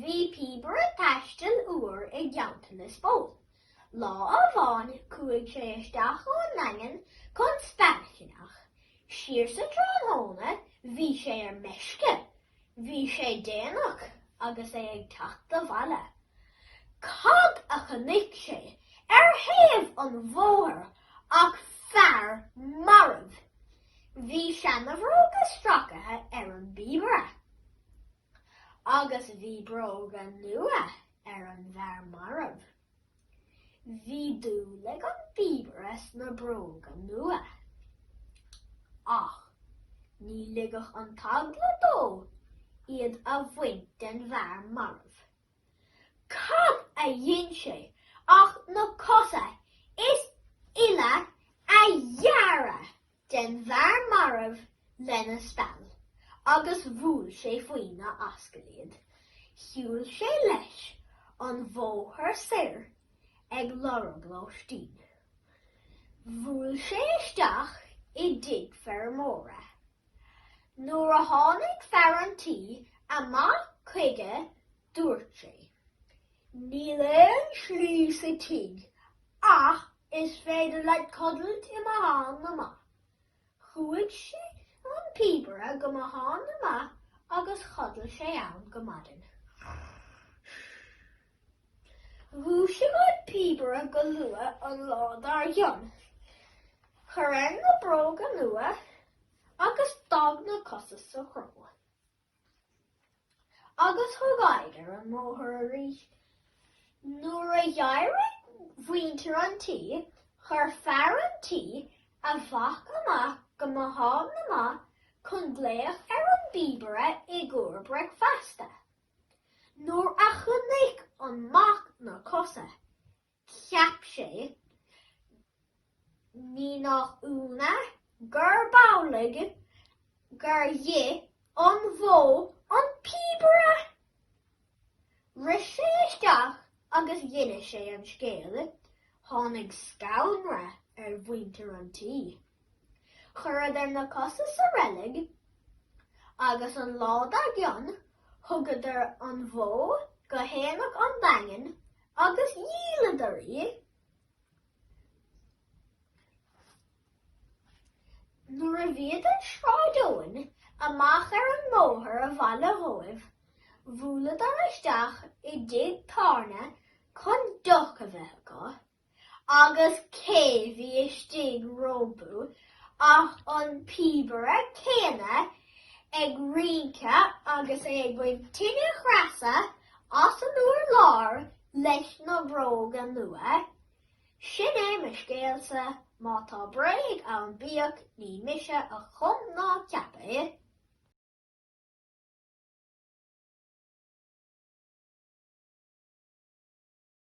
Bhí píobaire taistil uair i gceantar Lios Póil. Lá amháin chuaigh sé isteach ón nDaingean chun speal a cheannach. Siar sa tráthnóna bhí sé ar meisce. Bhí sé déanach agus é ag teacht abhaile. Cad a chonaic sé ar thaobh an bhóthair ach fear marbh! Bhí seanabhróga stracaithe ar an bpíobaire. Agus bhí bróga nua ar an bhfear marbh. Bhí dúil ag an bpíobaire sna bróga nua. Ach ní ligfeadh an t-eagla dó iad a bhaint den bhfear marbh. Cad a dhein sé ach na cosa is uile a ghearradh den bhfear marbh lena speal agus bhuail sé faoina ascaill iad. Shiúil sé leis an bhóthar soir ag lorg lóistín. Bhuail sé isteach i dtigh feirmeora. Nuair a tháinig fear an tí amach chuige dúirt sé, Níl aon slí sa tigh ach is féidir leat codlait i mbothán na mba. Chuaigh sé an píobaire go bothán na mba agus chodail sé ann go maidin. Dhúisigh an píobaire go luath an lá dár gcionn. Chuir air na bróga nua agus d'fhág na cosa sa chró. Agus thug aghaidh ar an mbóthar arís. Nuair a d'éirigh muintir an tí, chuir fear an tí a mhac amach go mbothán na mba chun glaoch ar an bpíobaire i gcomhair bricfeasta. Nuair a chonaic an mac na cosa, Cheap sé, ní nach ionadh, gurb amhlaidh gur dh'ith an bhó an píobaire! Rith sé isteach agus d'inis sé an scéal. Tháinig scanradh ar mhuintir an tí. Chuireadar na cosa sa reilig agus an lá dár gcionn thugadar an bhó go hAonach an Daingin agus dhíoladar í. Nuair a bhíodar Sráid Eoin amach ar an mbóthar abhaile dhóibh, bhuaileadar isteach i dtigh tábhairne chun deoch a bheith acu. Agus cé bhí istigh rompu ach an píobaire céanna ag rince agus é ag baint tine chreasa as an urlár leis na bróga nua. Sin é mo scéalsa, má tá bréag ann bíodh, ní mise a chum ná ceap é.